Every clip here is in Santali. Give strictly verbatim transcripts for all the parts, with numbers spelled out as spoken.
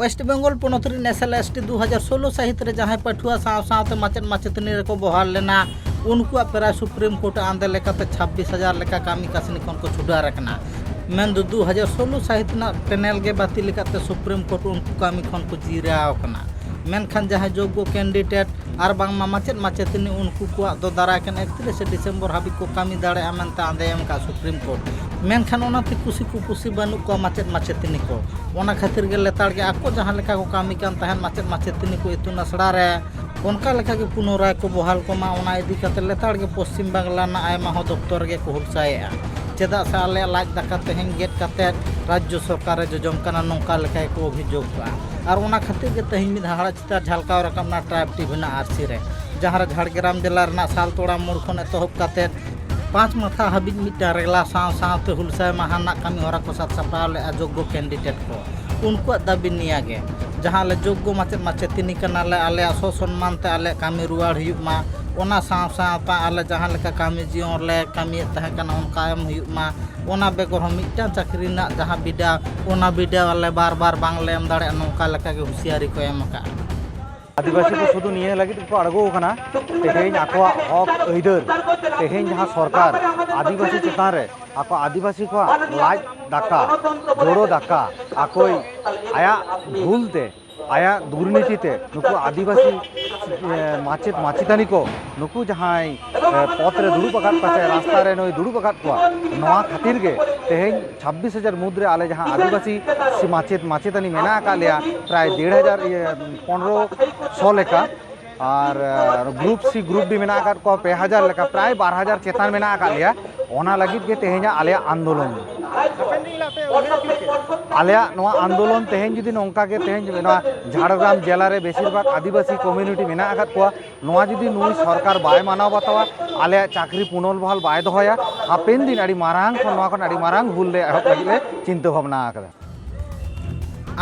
ᱳᱭᱮᱥᱴ ᱵᱮᱝᱜᱚᱞ ᱯᱚᱱᱚᱛ ᱨᱤᱱ ᱮᱥ ᱮᱞ ᱮᱥ ᱴᱤ ᱫᱩ ᱦᱟᱡᱟᱨ ᱥᱳᱞᱳ ᱥᱟᱹᱦᱤᱛ ᱨᱮ ᱡᱟᱦᱟᱸᱭ ᱯᱟᱹᱴᱷᱩᱣᱟᱹ ᱥᱟᱶ ᱥᱟᱶᱛᱮ ᱢᱟᱪᱮᱫ ᱢᱟᱪᱮᱛᱟᱹᱱᱤ ᱨᱮᱠᱚ ᱵᱚᱦᱟᱞ ᱞᱮᱱᱟ, ᱩᱱᱠᱩᱣᱟᱜ ᱯᱨᱟᱭ ᱥᱩᱯᱨᱤᱢ ᱠᱳᱨᱴ ᱟᱸᱫᱮ ᱞᱮᱠᱟᱛᱮ ᱪᱷᱟᱵᱵᱤᱥ ᱦᱟᱡᱟᱨ ᱞᱮᱠᱟ ᱠᱟᱹᱢᱤ ᱠᱟᱹᱥᱱᱤ ᱠᱷᱚᱱ ᱠᱚ ᱪᱷᱩᱰᱟᱨ ᱟᱠᱟᱱᱟ᱾ ᱢᱮᱱᱫᱚ ᱫᱩ ᱦᱟᱡᱟᱨ ᱥᱳᱞᱳ ᱥᱟᱹᱦᱤᱛ ᱨᱮᱱᱟᱜ ᱯᱮᱱᱮᱞ ᱜᱮ ᱵᱟᱹᱛᱤᱞ ᱟᱠᱟᱫ ᱛᱮ ᱥᱩᱯᱨᱤᱢ ᱠᱳᱨᱴ ᱩᱱᱠᱩ ᱠᱟᱹᱢᱤ ᱠᱷᱚᱱ ᱠᱚ ᱡᱤᱨᱟᱹᱣ ᱟᱠᱟᱱᱟ᱾ ᱢᱮᱱᱠᱷᱟᱱ ᱡᱟᱦᱟᱸᱭ ᱡᱳᱜᱽᱜᱚ ᱠᱮᱱᱰᱤᱰᱮᱴ ᱟᱨ ᱵᱟᱝᱢᱟ ᱢᱟᱪᱮᱫ ᱢᱟᱪᱮᱛᱟᱹᱱᱤ, ᱩᱱᱠᱩ ᱠᱚᱣᱟᱜ ᱫᱚ ᱫᱟᱨᱟᱭ ᱠᱟᱱ ᱮᱠᱛᱨᱤᱥᱮ ᱰᱤᱥᱮᱢᱵᱚᱨ ᱦᱟᱹᱵᱤᱡ ᱠᱚ ᱠᱟᱹᱢᱤ ᱫᱟᱲᱮᱭᱟᱜᱼᱟ ᱢᱮᱱᱛᱮ ᱟᱸᱫᱮ ᱮᱢ ᱟᱠᱟᱫ ᱥᱩᱯᱨᱤᱢ ᱠᱳᱨᱴ᱾ ᱢᱮᱱᱠᱷᱟᱱ ᱚᱱᱟᱛᱮ ᱠᱩᱥᱤ ᱠᱩᱯᱩᱥᱤ ᱵᱟᱹᱱᱩᱜ ᱠᱚᱣᱟ ᱢᱟᱪᱮᱫ ᱢᱟᱪᱮᱛᱟᱹᱱᱤ ᱠᱚ᱾ ᱚᱱᱟ ᱠᱷᱟᱹᱛᱤᱨ ᱜᱮ ᱞᱮᱛᱟᱲ ᱜᱮ ᱟᱠᱚ ᱡᱟᱦᱟᱸ ᱞᱮᱠᱟ ᱠᱚ ᱠᱟᱹᱢᱤ ᱠᱟᱱ ᱛᱟᱦᱮᱸᱫ ᱢᱟᱪᱮᱫ ᱢᱟᱪᱮᱛᱟᱹᱱᱤ ᱠᱚ ᱤᱛᱩᱱ ᱟᱥᱲᱟ ᱨᱮ, ᱚᱱᱠᱟ ᱞᱮᱠᱟ ᱜᱮ ᱯᱩᱱᱚᱨᱟᱭ ᱠᱚ ᱵᱚᱦᱟᱞ ᱠᱚᱢᱟ, ᱚᱱᱟ ᱤᱫᱤ ᱠᱟᱛᱮ ᱞᱮᱛᱟᱲ ᱜᱮ ᱯᱚᱥᱪᱤᱢ ᱵᱟᱝᱞᱟ ᱨᱮᱱᱟᱜ ᱟᱭᱢᱟ ᱦᱚᱸ ᱫᱚᱯᱛᱚᱨ ᱨᱮᱜᱮ ᱠᱚ ᱦᱩᱞᱥᱟᱭᱮᱫᱼᱟ᱾ ᱪᱮᱫᱟᱜ ᱥᱮ ᱟᱞᱮᱭᱟᱜ ᱞᱟᱡ ᱫᱟᱠᱟ ᱛᱮᱦᱮᱧ ᱜᱮᱫ ᱠᱟᱛᱮ ᱨᱟᱡᱽᱡᱚ ᱥᱚᱨᱠᱟᱨ ᱨᱮ ᱡᱚᱡᱚᱢ ᱠᱟᱱᱟ, ᱱᱚᱝᱠᱟ ᱞᱮᱠᱟ ᱜᱮᱠᱚ ᱚᱵᱷᱤᱡᱳᱜᱽ ᱠᱟᱜᱼᱟ᱾ ᱟᱨ ᱚᱱᱟ ᱠᱷᱟᱹᱛᱤᱨ ᱜᱮ ᱛᱮᱦᱮᱧ ᱢᱤᱫ ᱦᱟᱦᱟᱲᱟ ᱪᱤᱛᱟᱹᱨ ᱡᱷᱟᱞᱠᱟᱣ ᱨᱟᱠᱟᱵ ᱮᱱᱟ ᱴᱨᱟᱭᱤᱵᱽ ᱴᱤᱵᱷᱤ ᱨᱮᱱᱟᱜ ᱟᱹᱨᱥᱤ ᱨᱮ, ᱡᱟᱦᱟᱸ ᱨᱮ ᱡᱷᱟᱲᱜᱨᱟᱢ ᱡᱮᱞᱟ ᱨᱮᱱᱟᱜ ᱥᱟᱞᱛᱳᱲᱟ ᱢᱳᱲ ᱠᱷᱚᱱ ᱮᱛᱚᱦᱚᱵ ᱠᱟᱛᱮ ᱯᱟᱸᱪ ᱢᱟᱛᱷᱟ ᱦᱟᱹᱵᱤᱡ ᱢᱤᱫᱴᱟᱝ ᱨᱮᱜᱽᱞᱟ ᱥᱟᱶ ᱥᱟᱶᱛᱮ ᱦᱩᱞᱥᱟᱹᱭ ᱢᱟᱦᱟ ᱨᱮᱱᱟᱜ ᱠᱟᱹᱢᱤ ᱦᱚᱨᱟ ᱠᱚ ᱥᱟᱵ ᱥᱟᱯᱲᱟᱣ ᱞᱮᱫᱼᱟ ᱡᱳᱜᱽᱜᱚ ᱠᱮᱱᱰᱤᱰᱮᱴ ᱠᱚ᱾ ᱩᱱᱠᱩᱣᱟᱜ ᱫᱟᱹᱵᱤ ᱱᱤᱭᱟᱹ ᱜᱮ, ᱡᱟᱦᱟᱸ ᱟᱞᱮ ᱡᱳᱜᱽᱜᱚ ᱢᱟᱪᱮᱫ ᱢᱟᱪᱮᱛᱟᱹᱱᱤ ᱠᱟᱱᱟᱞᱮ, ᱟᱞᱮᱭᱟᱜ ᱥᱚᱥᱚᱱᱢᱟᱱ ᱛᱮ ᱟᱞᱮᱭᱟᱜ ᱠᱟᱹᱢᱤ ᱨᱩᱣᱟᱹᱲ ᱦᱩᱭᱩᱜ ᱢᱟ, ᱚᱱᱟ ᱥᱟᱶ ᱥᱟᱶᱛᱮ ᱟᱞᱮ ᱡᱟᱦᱟᱸ ᱞᱮᱠᱟ ᱠᱟᱹᱢᱤ ᱡᱤᱭᱚᱱ ᱨᱮ ᱠᱟᱹᱢᱤᱭᱮᱫ ᱛᱟᱦᱮᱸ ᱠᱟᱱᱟ ᱚᱱᱠᱟ ᱮᱢ ᱦᱩᱭᱩᱜ ᱢᱟ, ᱚᱱᱟ ᱵᱮᱜᱚᱨ ᱦᱚᱸ ᱢᱤᱫᱴᱟᱝ ᱪᱟᱹᱠᱨᱤ ᱨᱮᱱᱟᱜ ᱡᱟᱦᱟᱸ ᱵᱤᱰᱟᱹᱣ, ᱚᱱᱟ ᱵᱤᱰᱟᱹᱣ ᱟᱞᱮ ᱵᱟᱨ ᱵᱟᱨ ᱵᱟᱝᱞᱮ ᱮᱢ ᱫᱟᱲᱮᱭᱟᱜᱼᱟ, ᱱᱚᱝᱠᱟ ᱞᱮᱠᱟᱜᱮ ᱦᱩᱸᱥᱤᱭᱟᱨᱤ ᱠᱚ ᱮᱢ ᱟᱠᱟᱫᱼᱟ᱾ ᱟᱹᱫᱤᱵᱟᱹᱥᱤ ᱠᱚ ᱥᱩᱫᱷᱩ ᱱᱤᱭᱟᱹ ᱞᱟᱹᱜᱤᱫ ᱜᱮᱠᱚ ᱟᱬᱜᱚ ᱟᱠᱟᱱᱟ, ᱛᱮᱦᱮᱧ ᱟᱠᱚᱣᱟᱜ ᱦᱚᱠ ᱟᱹᱭᱫᱟᱹᱨ, ᱛᱮᱦᱮᱧ ᱡᱟᱦᱟᱸ ᱥᱚᱨᱠᱟᱨ ᱟᱹᱫᱤᱵᱟᱹᱥᱤ ᱪᱮᱛᱟᱱ ᱨᱮ ᱟᱠᱚ ᱟᱹᱫᱤᱵᱟᱹᱥᱤ ᱠᱚᱣᱟᱜ ᱞᱟᱡ ᱫᱟᱠᱟ, ᱡᱳᱲᱳ ᱫᱟᱠᱟ, ᱟᱠᱚᱭ ᱟᱭᱟᱜ ᱵᱷᱩᱞ ᱛᱮ, ᱟᱭᱟᱜ ᱫᱩᱨᱱᱤᱛᱤ ᱛᱮ ᱱᱩᱠᱩ ᱟᱹᱫᱤᱵᱟᱹᱥᱤ, ᱮ, ᱢᱟᱪᱮᱫ ᱢᱟᱪᱮᱛᱟᱹᱱᱤ ᱠᱚ ᱱᱩᱠᱩ ᱡᱟᱦᱟᱸᱭ, ᱮ, ᱯᱚᱫᱽ ᱨᱮ ᱫᱩᱲᱩᱵ ᱟᱠᱟᱫ ᱠᱚᱣᱟ ᱥᱮ ᱨᱟᱥᱛᱟ ᱨᱮ ᱱᱩᱭ ᱫᱩᱲᱩᱵ ᱟᱠᱟᱫ ᱠᱚᱣᱟ, ᱱᱚᱣᱟ ᱠᱷᱟᱹᱛᱤᱨ ᱜᱮ ᱛᱮᱦᱮᱧ ᱪᱷᱟᱵᱵᱤᱥ ᱦᱟᱡᱟᱨ ᱢᱩᱫᱽ ᱨᱮ ᱟᱞᱮ ᱡᱟᱦᱟᱸ ᱟᱹᱫᱤᱵᱟᱹᱥᱤ ᱥᱮ ᱢᱟᱪᱮᱫ ᱢᱟᱪᱮᱛᱟᱹᱱᱤ ᱢᱮᱱᱟᱜ ᱟᱠᱟᱫ ᱞᱮᱭᱟ ᱯᱨᱟᱭ ᱰᱮᱲ ᱦᱟᱡᱟᱨ, ᱤᱭᱟᱹ, ᱯᱚᱱᱨᱚ ᱥᱚ ᱞᱮᱠᱟ, ᱟᱨ, ᱟᱨ ᱜᱨᱩᱯ ᱥᱤ ᱜᱨᱩᱯ ᱰᱤ ᱢᱮᱱᱟᱜ ᱟᱠᱟᱫ ᱠᱚᱣᱟ ᱯᱮ ᱦᱟᱡᱟᱨ ᱞᱮᱠᱟ, ᱯᱨᱟᱭ ᱵᱟᱨ ᱦᱟᱡᱟᱨ ᱪᱮᱛᱟᱱ ᱢᱮᱱᱟᱜ ᱟᱠᱟᱫ ᱞᱮᱭᱟ᱾ ᱚᱱᱟ ᱞᱟᱹᱜᱤᱫ ᱜᱮ ᱛᱮᱦᱮᱧᱟᱜ ᱟᱞᱮᱭᱟᱜ ᱟᱱᱫᱳᱞᱚᱱ᱾ ᱟᱞᱮᱭᱟᱜ ᱱᱚᱣᱟ ᱟᱱᱫᱳᱞᱚᱱ ᱛᱮᱦᱮᱧ ᱡᱩᱫᱤ ᱱᱚᱝᱠᱟ ᱜᱮ ᱛᱮᱦᱮᱧ ᱱᱚᱣᱟ ᱡᱷᱟᱲᱜᱨᱟᱢ ᱡᱮᱞᱟ ᱨᱮ ᱵᱮᱥᱤᱨ ᱵᱷᱟᱜᱽ ᱟᱹᱫᱤᱵᱟᱹᱥᱤ ᱠᱚᱢᱤᱭᱩᱱᱤᱴᱤ ᱢᱮᱱᱟᱜ ᱟᱠᱟᱫ ᱠᱚᱣᱟ, ᱱᱚᱣᱟ ᱡᱩᱫᱤ ᱱᱩᱭ ᱥᱚᱨᱠᱟᱨ ᱵᱟᱭ ᱢᱟᱱᱟᱣ ᱵᱟᱛᱟᱣᱟ, ᱟᱞᱮᱭᱟᱜ ᱪᱟᱹᱠᱨᱤ ᱯᱩᱱᱚᱨᱵᱚᱦᱟᱞ ᱵᱟᱭ ᱫᱚᱦᱚᱭᱟ, ᱦᱟᱯᱮᱱ ᱫᱤᱱ ᱟᱹᱰᱤ ᱢᱟᱨᱟᱝ ᱠᱷᱚᱱ, ᱱᱚᱣᱟ ᱠᱷᱚᱱ ᱟᱹᱰᱤ ᱢᱟᱨᱟᱝ ᱦᱩᱞ ᱞᱮ ᱮᱦᱚᱵ ᱞᱟᱹᱜᱤᱫ ᱞᱮ ᱪᱤᱱᱛᱟᱹ ᱵᱷᱟᱵᱽᱱᱟ ᱟᱠᱟᱫᱟ᱾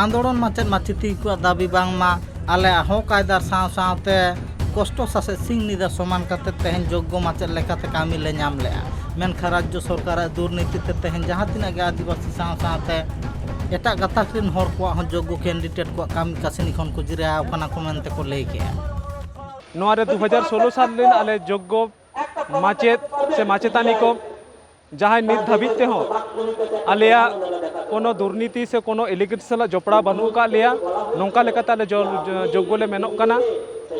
ᱟᱱᱫᱳᱞᱚᱱ ᱢᱟᱪᱮᱫ ᱢᱟᱪᱮᱛᱤ ᱠᱚᱣᱟᱜ ᱫᱟᱹᱵᱤ ᱵᱟᱝᱢᱟ ᱟᱞᱮᱭᱟᱜ ᱦᱚᱠ ᱟᱭᱫᱟᱨ ᱥᱟᱶ ᱥᱟᱶᱛᱮ ᱠᱚᱥᱴᱚ ᱥᱟᱥᱮᱛ ᱥᱤᱧ ᱧᱤᱫᱟᱹ ᱥᱚᱢᱟᱱ ᱠᱟᱛᱮ ᱛᱮᱦᱮᱧ ᱡᱳᱜᱽᱜᱚ ᱢᱟᱪᱮᱫ ᱞᱮᱠᱟᱛᱮ ᱠᱟᱹᱢᱤ ᱞᱮ ᱧᱟᱢ ᱞᱮᱜᱼᱟ᱾ ᱢᱮᱱᱠᱷᱟᱱ ᱨᱟᱡᱽᱡᱚ ᱥᱚᱨᱠᱟᱨᱟᱜ ᱫᱩᱨᱱᱤᱛᱤ ᱛᱮ ᱛᱮᱦᱮᱧ ᱡᱟᱦᱟᱸ ᱛᱤᱱᱟᱹᱜ ᱜᱮ ᱟᱹᱫᱤᱵᱟᱹᱥᱤ ᱥᱟᱶ ᱥᱟᱶᱛᱮ ᱮᱴᱟᱜ ᱜᱟᱛᱟᱠ ᱨᱮᱱ ᱦᱚᱲ ᱠᱚᱣᱟᱜ ᱦᱚᱸ ᱡᱳᱜᱽᱜᱚ ᱠᱮᱱᱰᱤᱰᱮᱴ ᱠᱚᱣᱟᱜ ᱠᱟᱹᱢᱤ ᱠᱟᱹᱥᱱᱤ ᱠᱷᱚᱱ ᱠᱚ ᱡᱤᱨᱟᱹᱣ ᱟᱠᱟᱱᱟ ᱠᱚ ᱢᱮᱱᱛᱮ ᱠᱚ ᱞᱟᱹᱭ ᱠᱮᱜᱼᱟ᱾ ᱱᱚᱣᱟ ᱨᱮ ᱫᱩ ᱦᱟᱡᱟᱨ ᱥᱳᱞᱳ ᱥᱟᱞ ᱨᱮᱱ ᱟᱞᱮ ᱡᱳᱜᱽᱜᱚ ᱢᱟᱪᱮᱫ ᱥᱮ ᱢᱟᱪᱮᱛᱟᱹᱱᱤ ᱠᱚ ᱡᱟᱦᱟᱸᱭ ᱱᱤᱛ ᱫᱷᱟᱹᱵᱤᱡ ᱛᱮᱦᱚᱸ ᱟᱞᱮᱭᱟᱜ ᱠᱳᱱᱳ ᱫᱩᱨᱱᱤᱛᱤ ᱥᱮ ᱠᱳᱱᱳ ᱤᱞᱤᱜᱮᱞ ᱥᱟᱞᱟᱜ ᱡᱚᱯᱲᱟᱣ ᱵᱟᱹᱱᱩᱜ ᱟᱠᱟᱫ ᱞᱮᱭᱟ, ᱱᱚᱝᱠᱟ ᱞᱮᱠᱟᱛᱮ ᱟᱞᱮ ᱡᱚ-, ᱡᱚ-, ᱡᱳᱜᱽᱜᱚ ᱞᱮ ᱢᱮᱱᱚᱜ ᱠᱟᱱᱟ᱾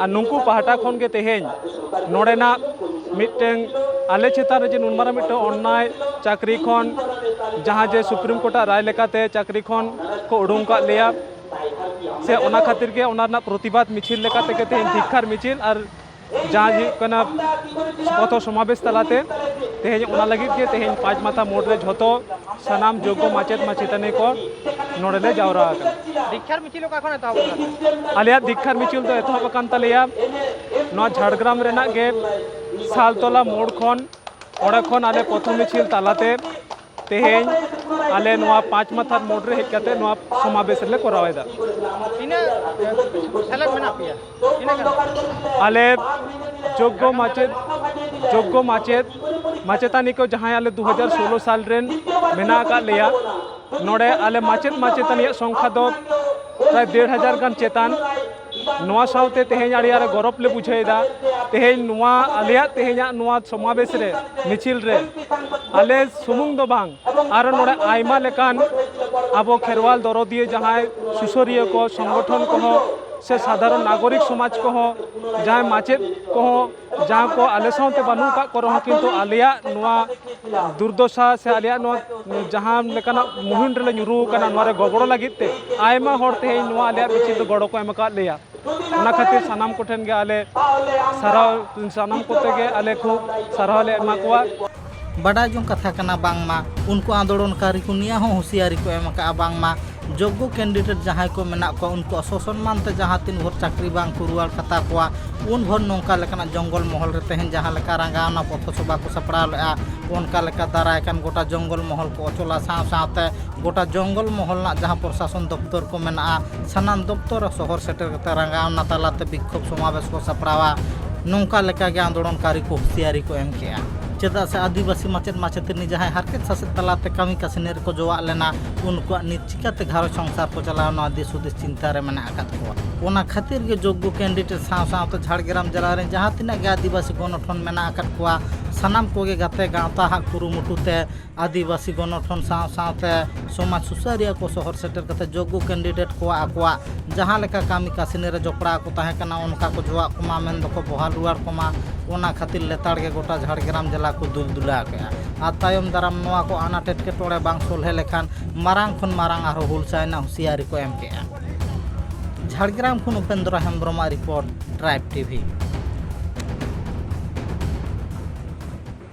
ᱟᱨ ᱱᱩᱠᱩ ᱯᱟᱦᱴᱟ ᱠᱷᱚᱱ ᱜᱮ ᱛᱮᱦᱮᱧ ᱱᱚᱰᱮᱱᱟᱜ ᱢᱤᱫᱴᱟᱝ ᱟᱞᱮ ᱪᱮᱛᱟᱱ ᱨᱮ ᱡᱮ ᱱᱩᱱ ᱢᱟᱨᱟᱝ ᱢᱤᱫᱴᱟᱝ ᱚᱱᱱᱟᱭ ᱪᱟᱹᱠᱨᱤ ᱠᱷᱚᱱ ᱡᱟᱦᱟᱸ ᱡᱮ ᱥᱩᱯᱨᱤᱢ ᱠᱳᱨᱴᱟᱜ ᱨᱟᱭ ᱞᱮᱠᱟᱛᱮ ᱪᱟᱹᱠᱨᱤ ᱠᱷᱚᱱ ᱠᱚ ᱩᱰᱩᱝ ᱟᱠᱟᱫ ᱞᱮᱭᱟ, ᱥᱮ ᱚᱱᱟ ᱠᱷᱟᱹᱛᱤᱨ ᱜᱮ ᱚᱱᱟ ᱨᱮᱱᱟᱜ ᱯᱨᱚᱛᱤᱵᱟᱫ ᱢᱤᱪᱷᱤᱞ ᱞᱮᱠᱟ ᱛᱮᱜᱮ ᱛᱮᱦᱮᱧ ᱫᱷᱤᱠᱠᱷᱟᱨ ᱢᱤᱪᱷᱤᱞ ᱟᱨ ᱡᱟᱦᱟᱸ ᱦᱩᱭᱩᱜ ᱠᱟᱱᱟ ᱯᱚᱛᱷᱚ ᱥᱚᱢᱟᱵᱮᱥ ᱛᱟᱞᱟᱛᱮ ᱛᱮᱦᱮᱧ ᱚᱱᱟ ᱞᱟᱹᱜᱤᱫ ᱜᱮ ᱛᱮᱦᱮᱧ ᱯᱟᱸᱪ ᱢᱟᱛᱷᱟ ᱢᱳᱲ ᱨᱮ ᱡᱷᱚᱛᱚ ᱥᱟᱱᱟᱢ ᱡᱳᱜᱽᱜᱚ ᱢᱟᱪᱮᱫ ᱢᱟᱪᱮᱛᱟᱹᱱᱤ ᱠᱚ ᱱᱚᱰᱮ ᱞᱮ ᱡᱟᱣᱨᱟ ᱟᱠᱟᱱᱟ᱾ ᱫᱤᱠᱠᱷᱟᱨ ᱢᱤᱪᱷᱤᱞ ᱚᱠᱟ ᱠᱷᱚᱱ ᱮᱛᱚᱦᱚᱵ ᱞᱮᱱᱟ? ᱟᱞᱮᱭᱟᱜ ᱫᱤᱠᱠᱷᱟᱨ ᱢᱤᱪᱷᱤᱞ ᱫᱚ ᱮᱛᱚᱦᱚᱵ ᱟᱠᱟᱱ ᱛᱟᱞᱮᱭᱟ ᱱᱚᱣᱟ ᱡᱷᱟᱲᱜᱨᱟᱢ ᱨᱮᱱᱟᱜ ᱜᱮ ᱥᱟᱞᱛᱚᱞᱟ ᱢᱳᱲ ᱠᱷᱚᱱ᱾ ᱚᱸᱰᱮ ᱠᱷᱚᱱ ᱟᱞᱮ ᱯᱚᱛᱷᱚ ᱢᱤᱪᱷᱤᱞ ᱛᱟᱞᱟᱛᱮ ᱛᱮᱦᱮᱧ ᱟᱞᱮ ᱱᱚᱣᱟ ᱯᱟᱸᱪ ᱢᱟᱛᱷᱟᱨ ᱢᱳᱲ ᱨᱮ ᱦᱮᱡ ᱠᱟᱛᱮ ᱱᱚᱣᱟ ᱥᱚᱢᱟᱵᱮᱥ ᱨᱮᱞᱮ ᱠᱚᱨᱟᱣ ᱮᱫᱟ᱾ ᱛᱤᱱᱟᱹᱜ, ᱮ, ᱥᱮᱞᱮᱫ ᱢᱮᱱᱟᱜ ᱯᱮᱭᱟ? ᱛᱤᱱᱟᱹᱜ ᱜᱟᱱ? ᱟᱞᱮ ᱡᱳᱜᱽᱜᱚ ᱢᱟᱪᱮᱫ, ᱡᱳᱜᱽᱜᱚ ᱢᱟᱪᱮᱫ, ᱢᱟᱪᱮᱛᱟᱹᱱᱤ ᱠᱚ ᱡᱟᱦᱟᱸᱭ ᱟᱞᱮ ᱫᱩ ᱦᱟᱡᱟᱨ ᱥᱳᱞᱳ ᱥᱟᱞ ᱨᱮᱱ ᱢᱮᱱᱟᱜ ᱟᱠᱟᱫ ᱞᱮᱭᱟ, ᱱᱚᱰᱮ ᱟᱞᱮ ᱢᱟᱪᱮᱫ ᱢᱟᱪᱮᱛᱟᱹᱱᱤᱭᱟᱜ ᱥᱚᱝᱠᱷᱟ ᱫᱚ ᱯᱨᱟᱭ ᱰᱮᱲ ᱦᱟᱡᱟᱨ ᱜᱟᱱ ᱪᱮᱛᱟᱱ᱾ ᱱᱚᱣᱟ ᱥᱟᱶᱛᱮ ᱛᱮᱦᱮᱧ ᱟᱹᱰᱤ ᱟᱸᱴ ᱜᱚᱨᱚᱵᱽ ᱞᱮ ᱵᱩᱡᱷᱟᱹᱣ ᱮᱫᱟ᱾ ᱛᱮᱦᱮᱧ ᱱᱚᱣᱟ ᱟᱞᱮᱭᱟᱜ ᱛᱮᱦᱮᱧᱟᱜ ᱱᱚᱣᱟ ᱥᱚᱢᱟᱵᱮᱥ ᱨᱮ, ᱢᱤᱪᱷᱤᱞ ᱨᱮ ᱟᱞᱮ ᱥᱩᱢᱩᱝ ᱫᱚ ᱵᱟᱝ, ᱟᱨᱚ ᱱᱚᱰᱮ ᱟᱭᱢᱟ ᱞᱮᱠᱟᱱ ᱟᱵᱚ ᱠᱷᱮᱨᱣᱟᱞ ᱫᱚᱨᱚᱫᱤᱭᱟᱹ ᱡᱟᱦᱟᱸᱭ ᱥᱩᱥᱟᱹᱨᱤᱭᱟᱹ ᱠᱚ, ᱥᱚᱝᱜᱚᱴᱷᱚᱱ ᱠᱚᱦᱚᱸ ᱥᱮ ᱥᱟᱫᱷᱟᱨᱚᱱ ᱱᱟᱜᱚᱨᱤᱠ ᱥᱚᱢᱟᱡᱽ ᱠᱚᱦᱚᱸ, ᱡᱟᱦᱟᱸᱭ ᱢᱟᱪᱮᱫ ᱠᱚᱦᱚᱸ, ᱡᱟᱦᱟᱸ ᱠᱚ ᱟᱞᱮ ᱥᱟᱶᱛᱮ ᱵᱟᱹᱱᱩᱜ ᱟᱠᱟᱫ ᱠᱚ ᱨᱮᱦᱚᱸ, ᱠᱤᱱᱛᱩ ᱟᱞᱮᱭᱟᱜ ᱱᱚᱣᱟ ᱫᱩᱨᱫᱚᱥᱟ ᱥᱮ ᱟᱞᱮᱭᱟᱜ ᱱᱚᱣᱟ ᱡᱟᱦᱟᱸ ᱞᱮᱠᱟᱱᱟᱜ ᱢᱩᱦᱤᱢ ᱨᱮᱞᱮ ᱧᱩᱨᱩ ᱟᱠᱟᱱᱟ, ᱱᱚᱣᱟ ᱨᱮ ᱜᱚᱵᱚᱲ ᱞᱟᱹᱜᱤᱫ ᱛᱮ ᱟᱭᱢᱟ ᱦᱚᱲ ᱛᱮᱦᱮᱧ ᱱᱚᱣᱟ ᱟᱞᱮᱭᱟᱜ ᱢᱤᱪᱷᱤᱞ ᱨᱮ ᱜᱚᱲᱚ ᱠᱚ ᱮᱢ ᱟᱠᱟᱫ ᱞᱮᱭᱟ᱾ ᱚᱱᱟ ᱠᱷᱟᱹᱛᱤᱨ ᱥᱟᱱᱟᱢ ᱠᱚᱴᱷᱮᱱ ᱜᱮ ᱟᱞᱮ ᱥᱟᱨᱦᱟᱣ, ᱥᱟᱱᱟᱢ ᱠᱚᱛᱮ ᱜᱮ ᱟᱞᱮ ᱠᱷᱩᱵ ᱥᱟᱨᱦᱟᱣ ᱞᱮ ᱮᱢᱟ ᱠᱚᱣᱟ᱾ ᱵᱟᱰᱟᱭ ᱡᱚᱝ ᱠᱟᱛᱷᱟ ᱠᱟᱱᱟ ᱵᱟᱝᱢᱟ ᱩᱱᱠᱩ ᱟᱸᱫᱳᱲᱚᱱᱠᱟᱨᱤ ᱠᱚ ᱱᱤᱭᱟᱹ ᱦᱚᱸ ᱦᱩᱸᱥᱤᱭᱟᱨᱤ ᱠᱚ ᱮᱢ ᱟᱠᱟᱫᱼᱟ ᱵᱟᱝᱢᱟ ᱡᱳᱜᱽᱜᱚ ᱠᱮᱱᱰᱤᱰᱮᱴ ᱡᱟᱦᱟᱸᱭ ᱠᱚ ᱢᱮᱱᱟᱜ ᱠᱚᱣᱟ ᱩᱱᱠᱩᱣᱟᱜ ᱥᱚᱥᱚᱱᱢᱟᱱ ᱛᱮ ᱡᱟᱦᱟᱸ ᱛᱤᱱ ᱵᱷᱳᱨ ᱪᱟᱹᱠᱨᱤ ᱵᱟᱝ ᱠᱚ ᱨᱩᱣᱟᱹᱲ ᱠᱟᱛᱟ ᱠᱚᱣᱟ ᱩᱱ ᱵᱷᱳᱨ ᱱᱚᱝᱠᱟ ᱞᱮᱠᱟᱱᱟᱜ ᱡᱚᱝᱜᱚᱞ ᱢᱚᱦᱚᱞ ᱨᱮ ᱛᱮᱦᱮᱧ ᱡᱟᱦᱟᱸ ᱞᱮᱠᱟ ᱨᱟᱸᱜᱟᱣᱱᱟ ᱯᱚᱛᱷᱚ ᱥᱚᱵᱷᱟ ᱠᱚ ᱥᱟᱯᱲᱟᱣ ᱞᱮᱫᱼᱟ, ᱚᱱᱠᱟ ᱞᱮᱠᱟ ᱫᱟᱨᱟᱭ ᱠᱟᱱ ᱜᱚᱴᱟ ᱡᱚᱝᱜᱚᱞ ᱢᱚᱦᱚᱞ ᱠᱚ ᱚᱪᱚᱞᱟ ᱥᱟᱶ ᱥᱟᱶᱛᱮ ᱜᱚᱴᱟ ᱡᱚᱝᱜᱚᱞ ᱢᱚᱦᱚᱞ ᱨᱮᱱᱟᱜ ᱡᱟᱦᱟᱸ ᱯᱨᱚᱥᱟᱥᱚᱱ ᱫᱚᱯᱛᱚᱨ ᱠᱚ ᱢᱮᱱᱟᱜᱼᱟ, ᱥᱟᱱᱟᱢ ᱫᱚᱯᱛᱚᱨ ᱨᱮ ᱥᱚᱦᱚᱨ ᱥᱮᱴᱮᱨ ᱠᱟᱛᱮ ᱨᱟᱸᱜᱟᱣᱱᱟ ᱛᱟᱞᱟᱛᱮ ᱵᱤᱠᱠᱷᱳᱵ ᱥᱚᱢᱟᱵᱮᱥ ᱠᱚ ᱥᱟᱯᱲᱟᱣᱟ᱾ ᱱᱚᱝᱠᱟ ᱞᱮᱠᱟᱜᱮ ᱟᱱᱫᱳᱲᱚᱱᱠᱟᱨᱤ ᱠᱚ ᱦᱩᱸᱥᱤᱭᱟᱨᱤ ᱠᱚ ᱮᱢ ᱠᱮᱜᱼᱟ᱾ ᱪᱮᱫᱟᱜ ᱥᱮ ᱟᱹᱫᱤᱵᱟᱹᱥᱤ ᱢᱟᱪᱮᱫ ᱢᱟᱪᱮᱛᱟᱹᱱᱤ ᱡᱟᱦᱟᱸᱭ ᱦᱟᱨᱠᱮᱛ ᱥᱟᱥᱮᱛ ᱛᱟᱞᱟᱛᱮ ᱠᱟᱹᱢᱤ ᱠᱟᱹᱥᱱᱤ ᱨᱮᱠᱚ ᱡᱚᱣᱟᱜ ᱞᱮᱱᱟ, ᱩᱱᱠᱩᱣᱟᱜ ᱱᱤᱛ ᱪᱤᱠᱟᱹᱛᱮ ᱜᱷᱟᱨᱚᱸᱡᱽ ᱥᱚᱝᱥᱟᱨ ᱠᱚ ᱪᱟᱞᱟᱣ, ᱱᱚᱣᱟ ᱫᱤᱥ ᱦᱩᱫᱤᱥ ᱪᱤᱱᱛᱟ ᱨᱮ ᱢᱮᱱᱟᱜ ᱟᱠᱟᱫ ᱠᱚᱣᱟ᱾ ᱚᱱᱟ ᱠᱷᱟᱹᱛᱤᱨ ᱜᱮ ᱡᱳᱜᱽᱜᱚ ᱠᱮᱱᱰᱤᱰᱮᱴ ᱥᱟᱶ ᱥᱟᱶᱛᱮ ᱡᱷᱟᱲᱜᱨᱟᱢ ᱡᱮᱞᱟ ᱨᱮᱱ ᱡᱟᱦᱟᱸ ᱛᱤᱱᱟᱹᱜ ᱜᱮ ᱟᱹᱫᱤᱵᱟᱹᱥᱤ ᱜᱚᱱᱚᱴᱷᱚᱱ ᱢᱮᱱᱟᱜ ᱟᱠᱟᱫ ᱠᱚᱣᱟ, ᱥᱟᱱᱟᱢ ᱠᱚᱜᱮ ᱜᱟᱛᱮ ᱜᱟᱶᱛᱟ ᱦᱟᱜ ᱠᱩᱨᱩᱢᱩᱴᱩ ᱛᱮ ᱟᱹᱫᱤᱵᱟᱹᱥᱤ ᱜᱚᱱᱚᱴᱷᱚᱱ ᱥᱟᱶ ᱥᱟᱶᱛᱮ ᱥᱚᱢᱟᱡᱽ ᱥᱩᱥᱟᱹᱨᱤᱭᱟᱹ ᱠᱚ ᱥᱚᱦᱚᱨ ᱥᱮᱴᱮᱨ ᱠᱟᱛᱮ ᱡᱳᱜᱽᱜᱚ ᱠᱮᱱᱰᱤᱰᱮᱴ ᱠᱚᱣᱟᱜ ᱟᱠᱚᱣᱟᱜ ᱡᱟᱦᱟᱸ ᱞᱮᱠᱟ ᱠᱟᱹᱢᱤ ᱠᱟᱹᱥᱱᱤ ᱨᱮ ᱡᱚᱯᱲᱟᱣ ᱠᱚ ᱛᱟᱦᱮᱸ ᱠᱟᱱᱟ, ᱚᱱᱠᱟ ᱠᱚ ᱡᱚᱣᱟᱜ ᱠᱚᱢᱟ, ᱢᱮᱱ ᱫᱚᱠᱚ ᱵᱚᱦᱟᱞ ᱨᱩᱣᱟᱹᱲ ᱠᱚᱢᱟ᱾ ᱚᱱᱟ ᱠᱷᱟᱹᱛᱤᱨ ᱞᱮᱛᱟᱲ ᱜᱮ ᱜᱚᱴᱟ ᱡᱷᱟᱲᱜᱨᱟᱢ ᱡᱮᱞᱟ ᱠᱚ ᱫᱩᱞ ᱫᱩᱞᱟ ᱠᱮᱜᱼᱟ᱾ ᱟᱨ ᱛᱟᱭᱚᱢ ᱫᱟᱨᱟᱢ ᱱᱚᱣᱟ ᱠᱚ ᱟᱱᱟᱴ ᱮᱴᱠᱮᱴᱚᱬᱮ ᱵᱟᱝ ᱥᱚᱞᱦᱮ ᱞᱮᱠᱷᱟᱱ ᱢᱟᱨᱟᱝ ᱠᱷᱚᱱ ᱢᱟᱨᱟᱝ ᱟᱨᱦᱚᱸ ᱦᱩᱞᱥᱟᱹᱭ ᱨᱮᱱᱟᱜ ᱦᱩᱸᱥᱤᱭᱟᱨᱤ ᱠᱚ ᱮᱢ ᱠᱮᱜᱼᱟ᱾ ᱡᱷᱟᱲᱜᱨᱟᱢ ᱠᱷᱚᱱ ᱩᱯᱮᱱᱫᱨᱚ ᱦᱮᱢᱵᱨᱚᱢᱟᱜ ᱨᱤᱯᱳᱨᱴ, ᱴᱨᱟᱭᱤᱵᱽ ᱴᱤᱵᱷᱤ᱾